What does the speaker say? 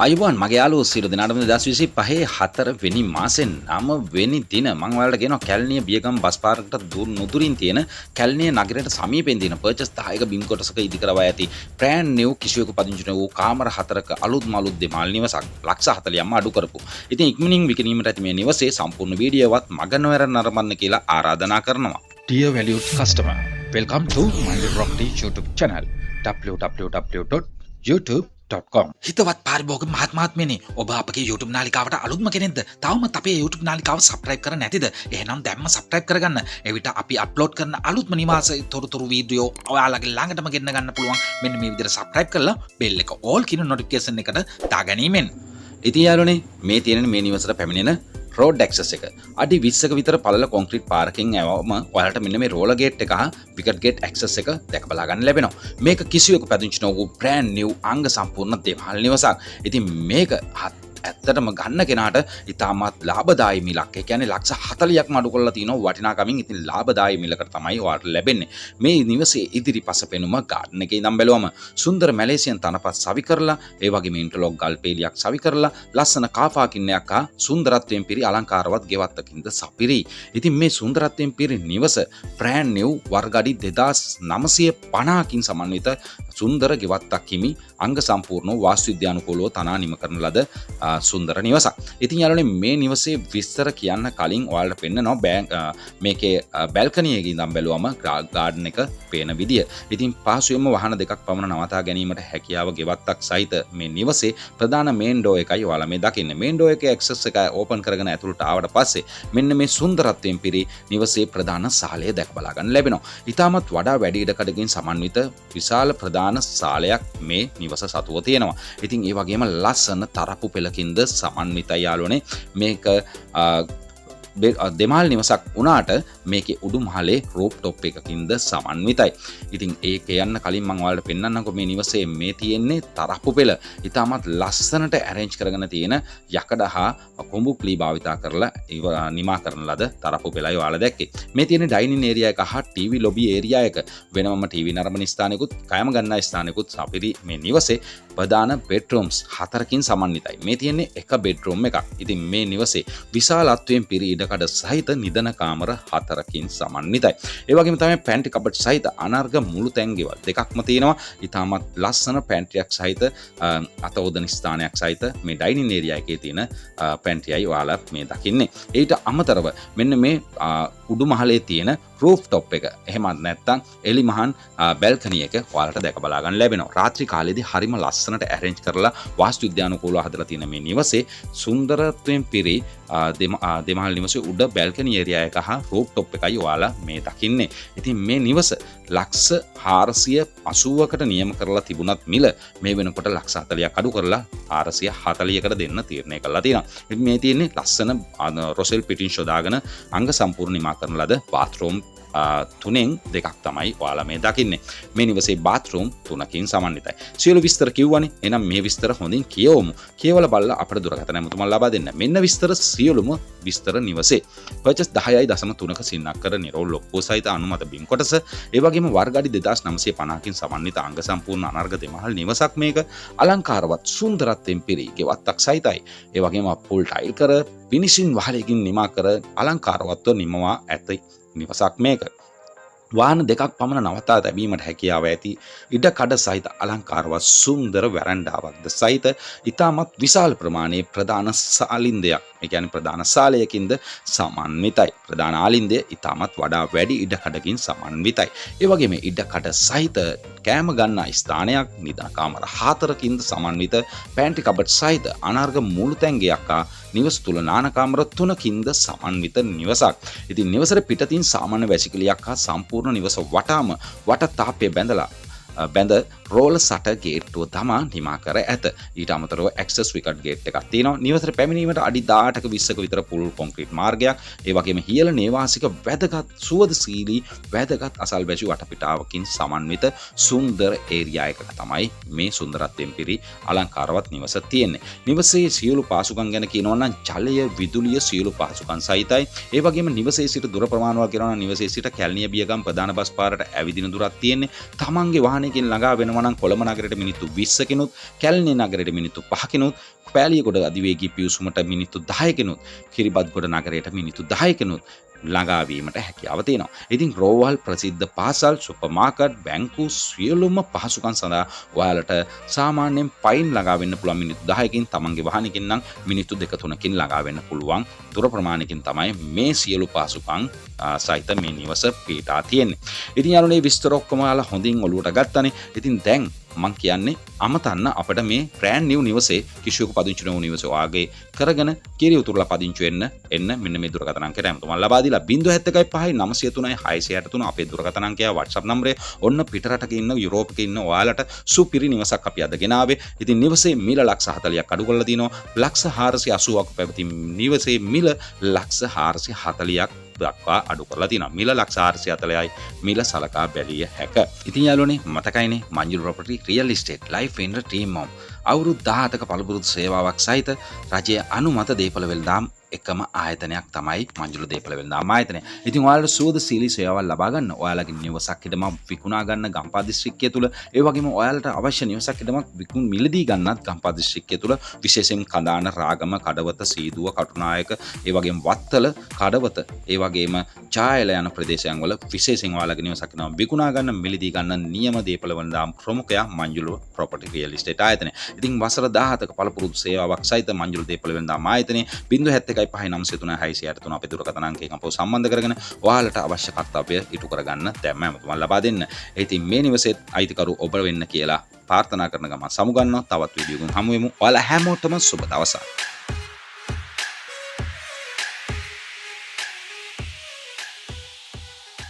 ආයුබෝවන් මගේ යාළුවෝ සියලු දෙනාටම. 2025 හතර වෙනි මාසේ 9 වෙනි දින මම ඔයාලට කියනවා, කැලණිය බියගම බස් පාරකට දුර නුදුරින් තියෙන, කැලණිය නගරයට සමීපයෙන් තියෙන පර්චස් 10ක බිම් කොටසක ඉදි කරවා ඇති බ්‍රෑන්ඩ් නිව්, කිසිවෙකු පදිංචි නොවූ, කාමර හතරක අලුත්ම අලුත් දෙමාල් නිවසක් ලක්ෂ 40ක්ම අඩු කරපු. ඉතින් ඉක්මනින් විකිණීමට ඇති මේ නිවසේ සම්පූර්ණ වීඩියෝවත් මග නොඇර නරඹන්න කියලා ආරාධනා කරනවා. Dear valued customer, welcome to my Rock YouTube channel, www.youtube.com. හිතවත් පාරිභෝගික මහත් මහත්මියනි, ඔබ අපගේ YouTube නාලිකාවට අලුත්ම කෙනෙක්ද? තවමත් අපේ YouTube නාලිකාව සබ්ස්ක්‍රයිබ් කර නැතිද? එහෙනම් දැන්ම සබ්ස්ක්‍රයිබ් කරගන්න. එවිට අපි අප්ලෝඩ් කරන අලුත්ම නිවාස තොරතුරු වීඩියෝ ඔයාලගේ ළඟටම ගෙන්න ගන්න පුළුවන්. මෙන්න මේ විදිහට සබ්ස්ක්‍රයිබ් කරලා බෙල් එක ඕල් කියන නොටිෆිකේෂන් එකට දාගැනීමෙන්. ඉතින් යාළුවනේ, මේ තියෙන මේ නිවසට පැමිණෙන රෝඩ් ඇක්සස් එක. අඩි 20ක විතර පළල කොන්ක්‍රීට් පාරකින් ඇවම ඔයාලට මෙන්න මේ රෝලර් ගේට් එක හා විකට් ගේට් ඇක්සස් එක දැක බලා ගන්න ලැබෙනවා. මේක කිසිවෙකු පදිංචි නොවූ බ්‍රෑන්ඩ් නිව් අංග සම්පූර්ණ දෙමහල් නිවසක්. ඉතින් මේක ඇත්තටම ගන්න කෙනාට ඉතාමත් ලාභදායී මිලක්. ඒ කියන්නේ ලක්ෂ 40ක්ම අඩු කරලා තිනවා වටිනාකමින්. ඉතින් ලාභදායී මිලකට තමයි ඔයාලට ලැබෙන්නේ. මේ නිවසේ ඉදිරිපස පෙනුම ගාඩන් එකේ ඉඳන් බැලුවම සුන්දර මැලේසියන් තනපත් සවි කරලා, ඒ වගේම ඉන්ටර්ලොක් ගල් පේලියක් සවි කරලා, ලස්සන කාර් පාකින් එකක් හා සුන්දරත්වයෙන් පිරි අලංකාරවත් ගෙවත්තකින්ද සපිරි. ඉතින් මේ සුන්දරත්වයෙන් පිරි නිවස බ්‍රෑන්ඩ් නිව් වර්ග අඩි 2950කින් සමන්විත සුන්දර ගෙවත්තක් හිමි අංග සම්පූර්ණ වාස්තු විද්‍යානුකූලව තනා නිම කරන ලද සුන්දර නිවසක්. ඉතින් යාළුවනේ, මේ නිවසේ විස්තර කියන්න කලින් ඔයාලට පෙන්නනවා මේකේ බැල්කනි එකේ ඉඳන් බැලුවම ගාඩන් එක පේන විදිය. ඉතින් පහසුවෙන්ම වාහන දෙකක් පමණ නවතා ගැනීමට හැකියාව ගෙවත්තක් සහිත මේ නිවසේ ප්‍රධාන මේන් ඩෝර් එකයි ඔයාලා මේ දකින්නේ. මේන් ඩෝර් එකේ ඇක්සස් එක ඕපන් කරගෙන ඇතුළට ආවට පස්සේ මෙන්න මේ සුන්දරත්වයෙන් පිරි නිවසේ ප්‍රධාන සාලය දැක බලා ගන්න ලැබෙනවා. ඉතාමත් වඩා වැඩි ඉඩකඩකින් සමන්විත විශාල ප්‍රධාන සාලයක් මේ නිවස සතුව තියෙනවා. ඉතින් ඒ වගේම ලස්සන තරප්පු පෙළකින්ද සමන්විතයි යාළුවනේ. මේක දෙමහල් නිවසක් වුණාට මේකේ උඩු මහලේ රූෆ් ටොප් එකකින්ද සමන්විතයි. ඉතින් ඒක යන්න කලින් මම ඔයාලට පෙන්නන්නම්කෝ මේ නිවසේ මේ තියෙන්නේ තරප්පු පෙළ. ඉතාමත් ලස්සනට ඇරේන්ජ් කරගෙන තියෙන යකඩ හා කොඹු ප්ලී භාවිතා කරලා ඒව නිමා කරන ලද තරප්පු පෙළයි ඔයාලා දැක්කේ. මේ තියෙන ඩයිනින් ඒරියා එක හා ටීවී ලොබි ඒරියා එක. වෙනමම ටීවී නරඹන ස්ථානයකුත් කෑම ගන්නා ස්ථානයකුත් සපිරි මේ නිවසේ ප්‍රධාන බෙඩ්රූම්ස් හතරකින් සමන්විතයි. මේ තියෙන්නේ එක බෙඩ්රූම් එකක්. ඉතින් මේ නිවසේ විශාලත්වයෙන් පිරි ඉඩකඩ සහිත නිදන කාමර හතරකින් සමන්විතයි. ඒ වගේම තමයි පැන්ට්‍රි කබඩ් සහිත අනර්ග මුළු තැන් ගෙවල් දෙකක්ම තියෙනවා. ඉතාමත් ලස්සන පැන්ට්‍රියක් සහිත, අත හෝදන ස්ථානයක් සහිත මේ ඩයිනින් ඒරියා එකේ තියෙන පැන්ට්‍රියයි ඔයාලා මේ දකින්නේ. ඊට අමතරව මෙන්න මේ උඩු මහලේ තියෙන රූෆ් ටොප් එක, එහෙමත් නැත්නම් එලිමහන් බැල්කනි එක ඔයාලට දැක බලා ගන්න ලැබෙනවා. රාත්‍රී කාලේදී හරිම ලස්සනට ඇරේන්ජ් කරලා වාස්තු විද්‍යානුකූලව හදලා තියෙන මේ නිවසේ සුන්දරත්වයෙන් පිරි දෙමහල් නිවසේ උඩ බැල්කනි ඒරියා එක හා රූෆ් ටොප් එකයි ඔයාලා මේ දකින්නේ. ඉතින් මේ නිවස ලක්ෂ 480කට නියම කරලා තිබුණත් මිල මේ වෙනකොට ලක්ෂ 40ක් අඩු කරලා 440කට දෙන්න තීරණය කරලා තියෙනවා. ඉතින් මේ තියෙන්නේ ලස්සන රොසෙල් පිටින් යොදාගෙන අංග සම්පූර්ණ නිමා කරන ලද බාත්රූම් තුනෙන් දෙකක් තමයි ඔයාලා මේ දකින්නේ. මේ නිවසේ බාත්රූම් තුනකින් සමන්විතයි. සියලු විස්තර කිව්වනේ. එහෙනම් මේ විස්තර හොඳින් කියවමු. කියවලා බලලා අපට දුරකථන ඇමතුමක් ලබා දෙන්න. මෙන්න විස්තර, සියලුම විස්තර. නිවසේ පර්චස් 10.3ක සින්නක්කර නිරවුල් ඔප්පුව සහිත අනුමත බිම් කොටස. ඒ වගේම වර්ග අඩි 2950කින් සමන්විත අංග සම්පූර්ණ අනර්ග දෙමහල් නිවසක් මේක. අලංකාරවත් සුන්දරත්වයෙන් පිරි ගෙවත්තක් සහිතයි. ඒ වගේම ෆුල් ටයිල් කර, ෆිනිෂින් වහලයකින් නිමා කර අලංකාරවත්ව නිමවා ඇති නිවසක් මේක. වාහන දෙකක් පමණ නවතා තැබීමට හැකියාව ඇති ඉඩ කඩ සහිත අලංකාරවත් සුන්දර වැරැන්ඩාවක්ද සහිත ඉතාමත් විශාල ප්‍රමාණයේ ප්‍රධාන සාලින්දයක්, ඒ කියන්නේ ප්‍රධාන සාලයකින්ද සමන්විතයි. ප්‍රධාන ආලින්දය ඉතාමත් වඩා වැඩි ඉඩ කඩකින් සමන්විතයි. ඒ වගේම ඉඩ කඩ සහිත කෑම ගන්නා ස්ථානයක්, නිදන කාමර හතරකින්ද සමන්විත පැන්ට්‍රි කබඩ් සහිත අනර්ග මුළු තැන් ගෙයක් හා නිවස තුල නාන කාමර තුනකින්ද සමන්විත නිවසක්. ඉතින් නිවසට පිටතින් සාමාන්‍ය වැසිකිළියක් හා සම්පූර්ණ නිවස වටාම වට තාප්පය බැඳලා බැඳ රෝල සට ගේට්ටුව තමා නිමා කර ඇත. ඊට අමතරව ඇක්සස් විකට් ගේට් එකක් තියෙනවා. නිවසට පැමිණීමට අඩි 18ක 20ක විතර පුළුල් කොන්ක්‍රීට් මාර්ගයක්, ඒ වගේම හියල නේවාසික වැදගත් සුවදශීලී වැදගත් අසල්වැසි වටපිටාවකින් සමන්විත සුන්දර ඒරියා එකක තමයි මේ සුන්දරත්වයෙන් පිරි අලංකාරවත් නිවස තියෙන්නේ. නිවසේ සියලු පහසුකම් ගැන කියනවා නම් ජලය, විදුලිය සියලු පහසුකම් සහිතයි. ඒ වගේම නිවසේ සිට දුර ප්‍රමාණවල් කියනවා නම් නිවසේ සිට කැලණිය බියගම් ප්‍රධාන බස් පාරට ඇවිදින දුරක් තියෙන්නේ. තමන්ගේ වාහනයකින් වාහනයකින් ළඟා වෙනවා නම් කොළඹ නගරයට මිනිත්තු 20කිනුත්, කැලණි නගරයට මිනිත්තු 5කිනුත්, පෑලියගොඩ අධිවේගී පිවිසුමට මිනිත්තු 10කිනුත්, කිරිබත්ගොඩ නගරයට මිනිත්තු 10කිනුත් ළඟා වීමට හැකියාව තියෙනවා. ඉතින් රෝහල්, ප්‍රසිද්ධ පාසල්, සුපර් මාකට්, බැංකු සියලුම පහසුකම් සඳහා ඔයාලට සාමාන්‍යයෙන් පයින් ළඟා වෙන්න පුළුවන් මිනිත්තු 10කින්, තමන්ගේ වාහනයකින් නම් මිනිත්තු 2-3කින් ළඟා වෙන්න පුළුවන් දුර ප්‍රමාණයකින් තමයි මේ සියලු පහසුකම් සහිත මේ නිවස පිහිටා තියෙන්නේ. ඉතින් යාළුවනේ විස්තර ඔක්කොම ඔයාලා හොඳින් ඔලුවට ගත්තනේ. ඉතින් දැන් මං කියන්නේ අමතන්න අපිට මේ බ්‍රෑන්ඩ් නිව් නිවසේ කිසියක පදිංචි නොවු නිවස ඔයාගේ කරගෙන කිරි උතුරලා පදිංචි වෙන්න එන්න මෙන්න මේ දුරකථන අංකයට ඇමතුමක් ලබා දීලා 071 903 663 අපේ දුරකථන අංකය, WhatsApp නම්බරය. ඔන්න පිට රටක ඉන්න, යුරෝපයක ඉන්න ඔයාලට සුපිරි නිවසක් අපි අද ගෙනාවේ. ඉතින් නිවසේ මිල ලක්ෂ 40ක් අඩු කරලා තිනවා. ලක්ෂ 480ක් පැවති නිවසේ මිල ලක්ෂ 440ක් දක්වා අඩු කරලා තියෙනවා. මිල ලක්ෂ 440යි මිල සලකා බැලිය හැක. ඉතින් යාළුවනේ මතකයිනේ Manjula property real estate life in team home අවුරුදු 17ක පළපුරුදු සේවාවක් සහිත රජයේ අනුමත දේපළ වෙළඳාම් එකම ආයතනයක් තමයි මංජුල දේපළ වෙළඳාම් ආයතනය. ඉතින් ඔයාලට සුවදශීලී සේවාවක් ලබා ගන්න, ඔයාලගේ නිවසක් ඉඩමක් විකුණා ගන්න ගම්පහ දිස්ත්‍රික්කය තුල, ඒ වගේම ඔයාලට අවශ්‍ය නිවසක් ඉඩමක් විකුණ මිලදී ගන්නත් ගම්පහ දිස්ත්‍රික්කය තුල විශේෂයෙන් කඳාන, රාගම, කඩවත, සීදුව, කටුනායක, ඒ වගේම වත්තල, කඩවත, ඒ වගේම ඡායල යන ප්‍රදේශයන් වල විශේෂයෙන් ඔයාලගේ නිවසක් ඉඩමක් විකුණා ගන්න, මිලදී ගන්න නියම දේපළ වෙළඳාම් ප්‍රමුඛයා මංජුල ප්‍රොපර්ටි රියල් එස්ටේට් ආයතනය. ඉතින් වසර 17ක පළපුරුදු සේවාවක් සහිත මංජුල දේපළ වෙළඳාම් ආයතනය 071 5 903 663 අපේ දුරකථන අංකයෙන් අපව සම්බන්ධ කරගෙන ඔයාලට අවශ්‍ය කර්තව්‍ය ඉටු කරගන්න දැන්ම ඇමතුමක් ලබා දෙන්න. ඉතින් මේ නිවසේත් අයිතිකරු ඔබ වෙන්න කියලා ප්‍රාර්ථනා කරන ගමන් සමුගන්නවා. තවත් වීඩියෝ එකකින් හමු වෙමු. ඔයාලා හැමෝටම සුබ දවසක්.